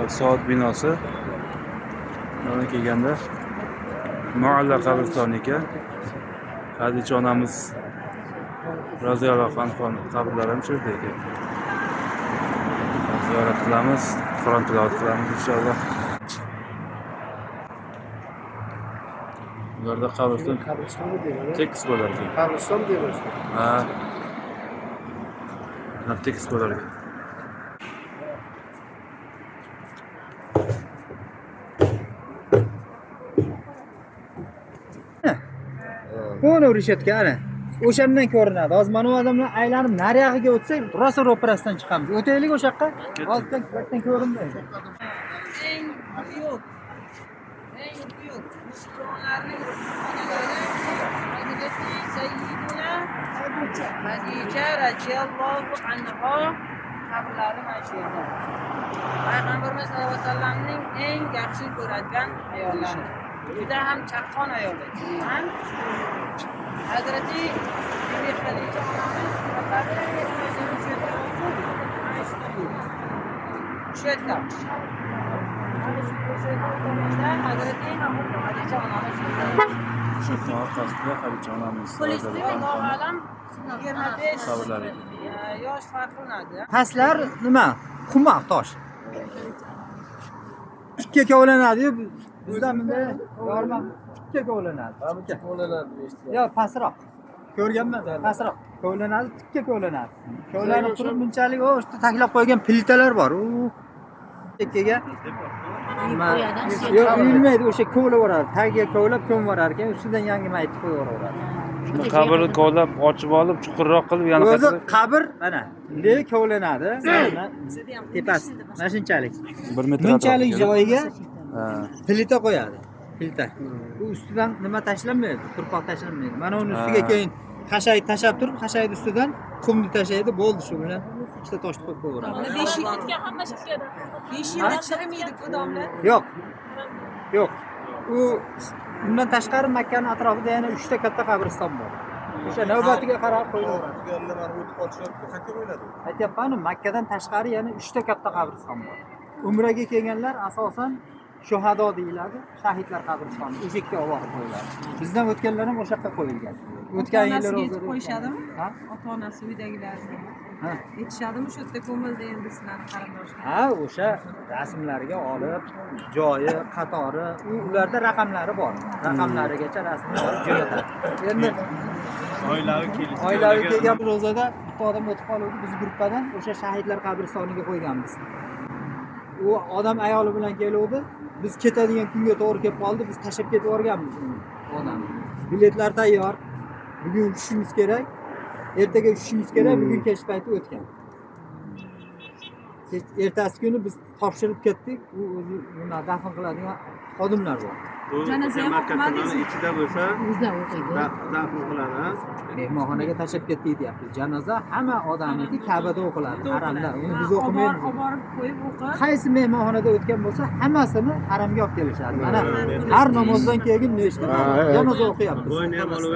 Soat binosi. Mana kelganda Mualla qabristoni ekan. Hadicha onamiz roziyallohu anhu qabrlari ham shu yerda ekan. Ziyorat qilamiz, Qur'on tilovat qilamiz inshaalloh. Ularda qabriston tekis bo'lar ekan. Qabriston deymiz. Ha. Ular tekis bo'lar ekan. Buni reshetka ana. O'shandan ko'rinadi. Hozir mana bu odamlar aylanib nariyog'iga o'tsak, rosa ro'parasidan chiqamiz. O'taylik o'sha yoqqa. Hozirdan yerdan ko'rinmaydi. Eng buyuk, eng buyuk musulmonlarning onalari Hazrati Sayyidina Xadija radhiyallohu anha qabrlari mana shu yerda. Payg'ambarimiz sollallohu alayhi vasallamning eng yaxshi ko'radigan ayollari. Juda ham chaqqon ayol edi. Hazrati Bibi Xadija onamiz qabrlari shu yerda mavjud. Mana shu yerda. Shu yerda. Mana shu tomonda Hazrati Xadija onamiz. Shu orqasida Hadicha onamiz Filistin Allohu alam 25 qabrlari. Yosh farq qilinadi. Pastlar nima? Xumoq tosh. Tikka kovlanadi-yu, bizdan bunday yorma tikka kovlanadi. Yo'q, pastroq. Ko'rganman, pastroq. Kovlanadi, tikka kovlanadi. Kovlanib turib bunchalik o o'sha taklab qo'ygan plitalar bor. U chekkaga nima yo'q, uyilmaydi, o'sha kovlab yuboradi. Tagiga kovlab ko'mib yuborar ekan, ustidan yangi mayitni qo'yib yuboraveradi. Shuni qabrni kovlab ochib olib, chuqurroq qilib yana O'zi qabr mana bunday kovlanadi. Mana tepasi mana shunchalik. 1 metr Bunchalik joyiga Ha. plita qo'yadi. Plita. U ustidan nima tashlanmaydi, turpoq tashlanmaydi. Mana uni ustiga keyin xashak tashlab turib, xashakni ustidan qumni tashlaydi, bo'ldi shu bilan ikkita toshni qo'yib qo'yaveradi. 5 yil o'tgan hamma shirkada. 5 yilda chirimaydi-ku domla. Yo'q. Yo'q. U undan tashqari Makkani atrofida yana 3 ta katta qabriston bor. O'sha navbatiga qarab qo'yaveradi. O'tib qolishyapti, qayerga qo'yiladi? Aytyapman-ku, Makkadan tashqari yana 3 ta katta qabriston bor. Umraga kelganlar asosan shuhado deyiladi, shahidlar qabristoni. O'sha yerga olib borib qo'yiladi. Bizdan o'tganlar ham o'sha yoqqa qo'yilgan. O'tgan yillar Ota-onasiga o'zlari yetib qo'yishadimi? Ha? Ota-onasi uydagilar. Ha. Aytishadimi shu yerda ko'mildi endi sizlarni qarindoshlar? Ha, o'sha rasmlarga olib, joyi, qatori, ularda raqamlari bor. Raqamlarigacha rasmni olib jo'natadi. Endi Oilaviy kelish. oilaviy kelgan ro'zada bitta odam o'tib qoluvdi, biz gruppadan o'sha shahidlar qabristoniga qo'yganmiz. U odam ayoli bilan keluvdi. Biz ketadigan kunga to'g'ri kelib qoldi, biz tashlab ketib yuborganmiz uni odamni. Biletlar tayyor. Bugun uchishimiz kerak. Ertaga uchishimiz kerak, bugun kech payti o'tgan. Ertasi kuni biz topshirib ketdik. U o'zi nima dafn qiladigan xodimlar bor. Janoza ham o'qimadingizmi? Ichida bo'lsa, dafn qiladi, ha? Mehmonxonaga tashlab ketdik deyapmiz. Janoza hamma odamniki Ka'bada o'qiladi, haramda. Uni biz o'qimaymiz. Olib borib qo'yib o'qib. Qaysi mehmonxonada o'tgan bo'lsa, hammasini haramga olib kelishadi. Mana har namozdan keyin nechta janoza o'qiyapmiz.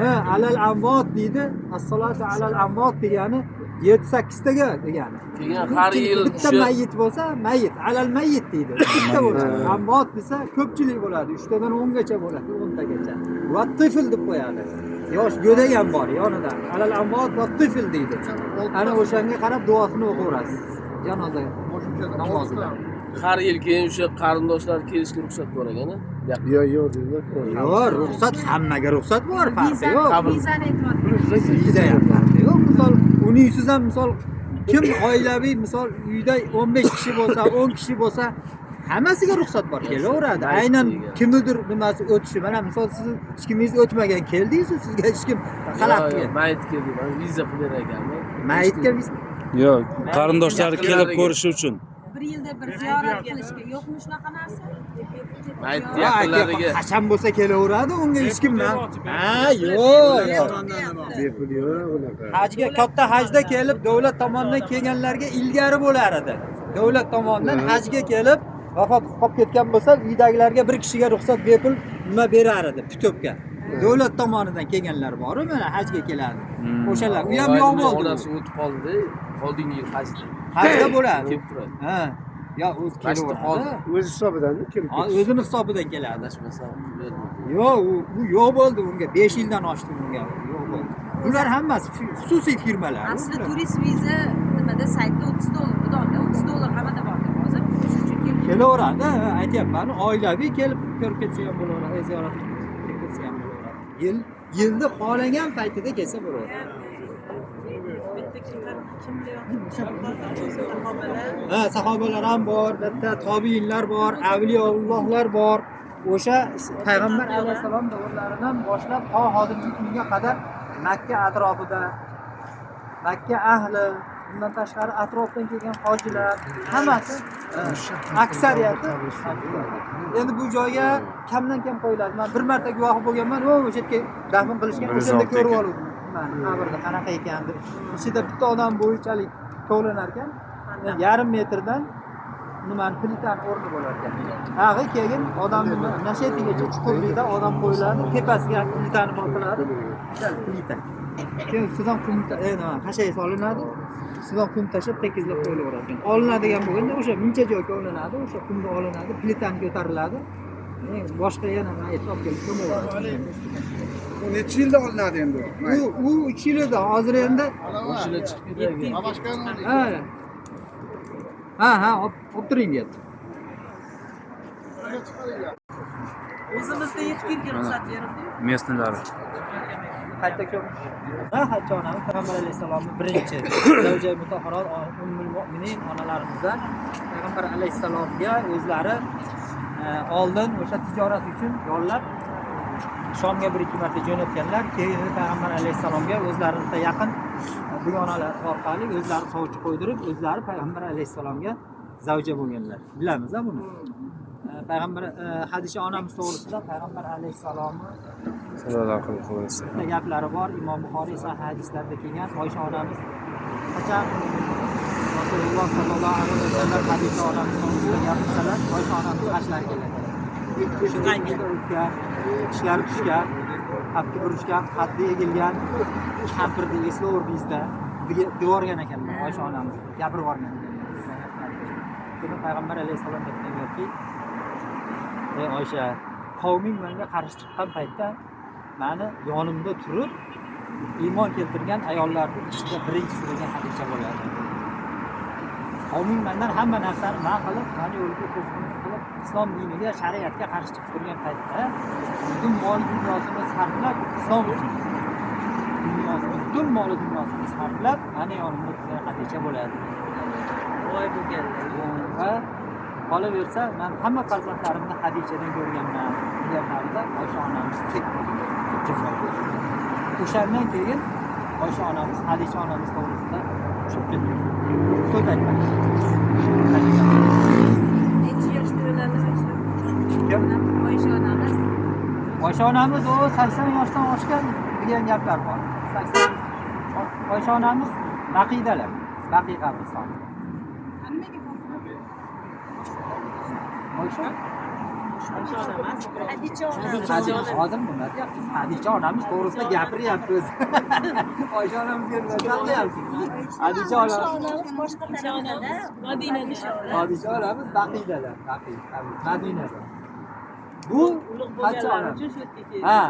Ha, alal amvot deydi. As-salatu alal amvot degani 7-8 taga degani. Keyin har yil bitta mayyit bo'lsa, mayyit, alal mayyit deydi. Bitta bo'lsa, amvot desa ko'pchilik bo'ladi. 3 tadan 10 gacha bo'ladi, 10 tagacha. Va tifl deb qo'yadi. Yosh go'dak ham bor yonida. Alal amvot va tifl deydi. Ana o'shanga qarab duosini o'qiverasiz. Janoza namozida. Har yil keyin o'sha qarindoshlar kelishga ruxsat bor ekan. Yo'q, yo'q deydi. Yo'q, ruxsat hammaga ruxsat bor, farqi yo'q. Vizani aytyapti. Viza ham farqi yo'q. Misol uningsiz ham misol kim oilaviy misol uyda 15 kishi bo'lsa, 10 kishi bo'lsa, hammasiga ruxsat bor, kelaveradi. Aynan kimnidir nimasi o'tishi. Mana misol siz hech kimingiz o'tmagan, keldingiz, sizga hech kim xalaqit qilgan. Mayitga deyman, viza qilib berar ekanmi? Mayitga viza Yo'q, qarindoshlari kelib ko'rishi uchun. Bir yilda bir ziyorat qilishga yo'qmi shunaqa narsa? Mayit yaqinlariga qachon bo'lsa kelaveradi, unga hech kim ha, yo'q, yo'q. Bepul yo'q unaqa. Hajga, katta hajda kelib davlat tomonidan kelganlarga ilgari bo'lar edi. Davlat tomonidan hajga kelib vafot qilib ketgan bo'lsa, uydagilarga bir kishiga ruxsat bepul nima berar edi, putyovka. Davlat tomonidan kelganlar bor-ku, mana hajga keladi. O'shalar, u ham yo'q bo'ldi. Onasi o'tib qoldi, oldingi yil hajda. Hajda bo'ladi. Kelib turadi. Ha. Yo, o'zi kelaveradi. O'z hisobidan kelib Ha, o'zini hisobidan keladi. Adashmasam bermaydi. Yo'q, u yo'q bo'ldi unga. 5 yildan oshdi unga. Yo'q bo'ldi. Bular hammasi xususiy firmalar. Asli turist viza nimada saytda $30 bu $30 hammada bor hozir. Shuning uchun kelib Kelaveradi, ha, aytyapman, oilaviy kelib ko'rib ketsa ham bo'laveradi, ziyorat qilib ketsa ham bo'laveradi. Yilni xohlagan paytida kelsa bo'laveradi. Ha, sahobalar ham bor, bitta tobiinlar bor, avliyoullohlar bor. O'sha payg'ambar alayhissalom davrlaridan boshlab to hozirgi kunga qadar Makka atrofida Makka ahli, bundan tashqari atrofdan kelgan hojilar hammasi aksariyati endi bu joyga kamdan kam qo'yiladi. Men bir marta guvohi bo'lganman, o'sha yerga dafn qilishgan, o'shanda ko'rib oldim. Man qabrda qanaqa ekan deb. Ichida bitta odam bo'yichalik tovlanar ekan, yarim metrdan nimani plitani o'rni bo'lar ekan. Tag'i keyin odam nashetigacha chuqurlikda odam qo'yiladi, tepasiga plitani bosiladi. Plita. Keyin ustidan qum xashak solinadi, ustidan qum tashlab tekizlab qo'yilaveradi ekan. Olinadigan bo'lganda o'sha muncha joyga olinadi, o'sha qumni olinadi, plitani ko'tariladi. Boshqa yana mayit olib kelib ko'maveradi. U necha yilda olinadi endi u? U 3 yilda hozir endi O'shila chiqib ketadi. ha. Ha, olib turing deyapti. O'zimizda 7 yilga ruxsat berildi. Местный lari. Qayta ko'mish. Ha, Hatice onamiz payg'ambar alayhissalomning birinchi zavjai mutahharat ummul mu'minin onalarimizdan payg'ambar alayhissalomga o'zlari oldin o'sha tijorat uchun yollab Shomga 1-2 marta jo'natganlar. Keyin payg'ambar alayhissalomga o'zlariga yaqin dugonalar orqali o'zlari sovchi qo'ydirib, o'zlari payg'ambar alayhissalomga zavja bo'lganlar. Bilamiz-a buni. Payg'ambar Hatice onamiz to'g'risida payg'ambar alayhissalomni Sallallohu alayhi vasallam. bitta gaplari bor. Imom Buxoriy sahih hadislarida kelgan. Oysha onamiz qachon Rasululloh sollallohu alayhi vasallam Hatice onamiz to'g'risida gapirsalar, Oysha onamiz g'ashlari keladi. O'tgan, tishlari tushgan, qapti burishgan, qaddi egilgan, kampirni eslayverdingizda devorgan ekanlar Oysha onamiz, gapirib yuborgan ekanlar. Buni payg'ambar alayhissalom aytganlarki, ey Oysha, qavming menga qarshi chiqqan paytda mani yonimda turib iymon keltirgan ayollarning ichida birinchisi bo'lgan Hatice bo'ladi. Qavming mendan hamma narsani man qilib, mani yo'liga to'sqinlik qilib, islom diniga, shariatga qarshi chiqib turgan paytda butun mol dunyosini sarflab islom uchun butun mol dunyosini sarflab mani yonimda turgan Hatice bo'ladi. Boy bo'lganlar. Va qolaversa, men hamma farzandlarimni Haticedan ko'rganman deganlarida Oysha onamiz tek bo'lgan. O'shandan keyin Oysha onamiz Hatice onamiz to'g'risida tushib ketdi. So'z aytmadi. Necha yoshda o'ladi? Kim? Oysha onamiz. Oysha onamiz o 80 yoshdan oshgan degan gaplar bor. 80 Oysha onamiz Baqiydalar. Baqiy qabristonida. Oysha Hatice onamiz. Hatice hozir nima deyapsiz? Hatice onamiz to'g'risida gapiryapmiz. Oysha onamizga nima qilyapsiz? Hatice onamiz boshqa tarafda. Madinada. Hatice onamiz Baqiydalar. Baqiy Madinada. Bu Ulug' Hatice bo'lganlar onamiz. uchun shu yerga keldi. Ha,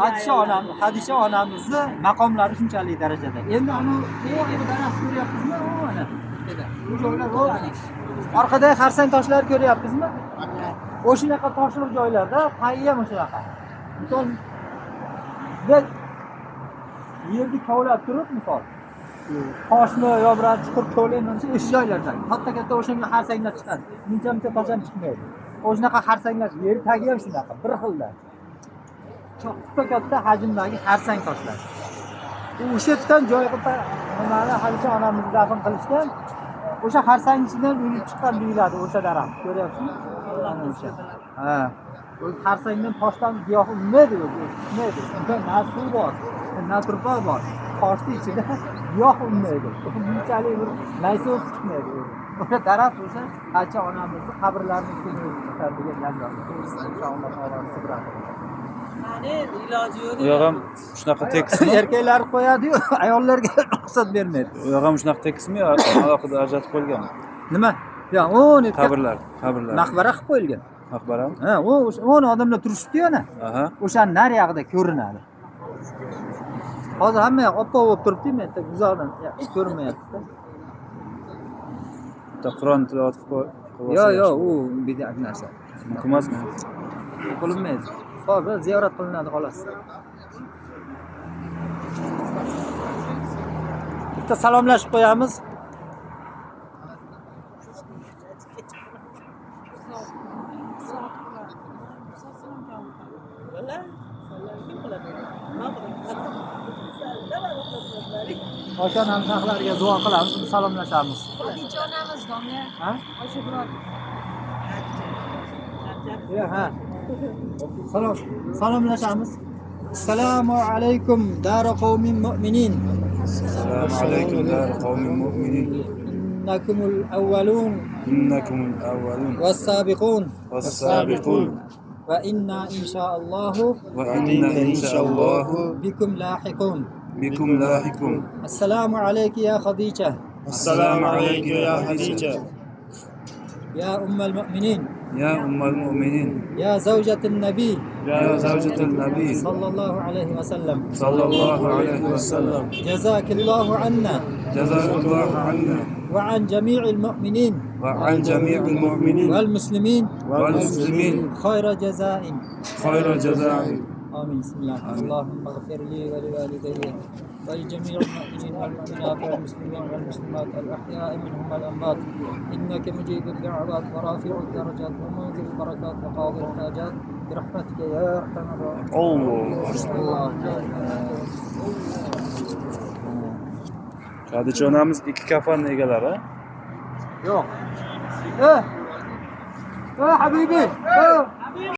Hatice onam, Hatice onamizni maqomlari shunchalik darajada. Endi ana u daraxt ko'ryapsizmi? U ana. Bu joylar u ana. Orqadagi xarsang toshlar ko'ryapsizmi? O'shanaqa toshliq joylarda payi ham o'shanaqa. Misol biz yerni kovlab turib, misol toshni yo biror chuqur kovlayman desa, o'sha joylardan katta-katta o'shanga xarsanglar chiqadi. Muncha-muncha tosh ham chiqmaydi. O'shanaqa xarsanglar, yer tagi ham shunaqa, bir xilda. Katta-katta hajmdagi xarsang toshlar. O'sha yerdan joy qilib nimani Hatice onamizni dafn qilishgan. O'sha xarsang ichidan unib chiqqan deyiladi o'sha daraxt. Ko'ryapsizmi? Ana o'sha. Ha. O'zi xarsangdan toshdan giyoh unmaydi o'zi, chiqmaydi. Unda na suv bor, na tuproq bor. Toshni ichida giyoh unmaydi. Bunchalik bir maysa o'sib chiqmaydi o'zi. O'sha daraxt o'sha Hatice onamizni qabrlarini ustida o'sib chiqadi degan gap bor. Inshaalloh taolo sibradi. Mani iloji yo'q. U yoq ham shunaqa tekismi? Erkaklar qo'yadi-yu, ayollarga ruxsat bermaydi. U yoq ham shunaqa tekismi yo alohida ajratib qo'yilganmi? Nima? Yo, o'n yerga Qabrlar, qabrlar. Maqbara qilib qo'yilgan. Maqbarami? Ha, u 10 odamlar turishibdi yana. Aha. O'shani nariyog'ida ko'rinadi. Hozir hamma yoq oppoq bo'lib turibdi, men uzoqdan yaxshi ko'rinmayapti. Bitta Qur'on tilovat qilib qo'y- Yo'q, olsa yo'q, yaxshi. u bid'at narsa. Mumkin emasmi? Qilinmaydi. Hozir ziyorat qilinadi xolos. Bitta salomlashib qo'yamiz. Ota onamizlarga duo qilamiz, salomlashamiz. Hadicha onamiz domla. Ha? Osha biror. Yo'q, ha. Salom, salomlashamiz. Assalomu alaykum dara qavmin mu'minin. Assalomu alaykum dar qavmin mu'minin. Innakumul awwalun Innakumul awwalun was-sabiqun was-sabiqun va inna inshaallohu va inna inshaallohu bikum lahiqun. bikum lahiqun. Assalomu alayki ya Khadija, Assalomu alayka ya Hadija. ya ummal mu'minin, Ya ummal mu'minin. ya zawjatin nabiy Ya zawjatul nabiy sallallohu alayhi va sallam. sallallohu alayhi va sallam. Jazakillohu anna Jazakallohu anna va an jami'il mu'minin va an jami'il mu'minin wal muslimin wal muslimin khayra jazain. khayra jazaa'in. آمين. بسم الله. اللهم اغفر لي ولوالدي ولجميع المؤمنين والمؤمنات والمسلمين والمسلمات الأحياء منهم والأموات إنك مجيب الدعوات ورافع الدرجات ومنزل البركات وقاضي الحاجات برحمتك يا أرحم الراحمين. Allah. الله. Hadicha onamiz ikki kafanni egalari. Yo'q. Eh. Eh, habibi. Eh.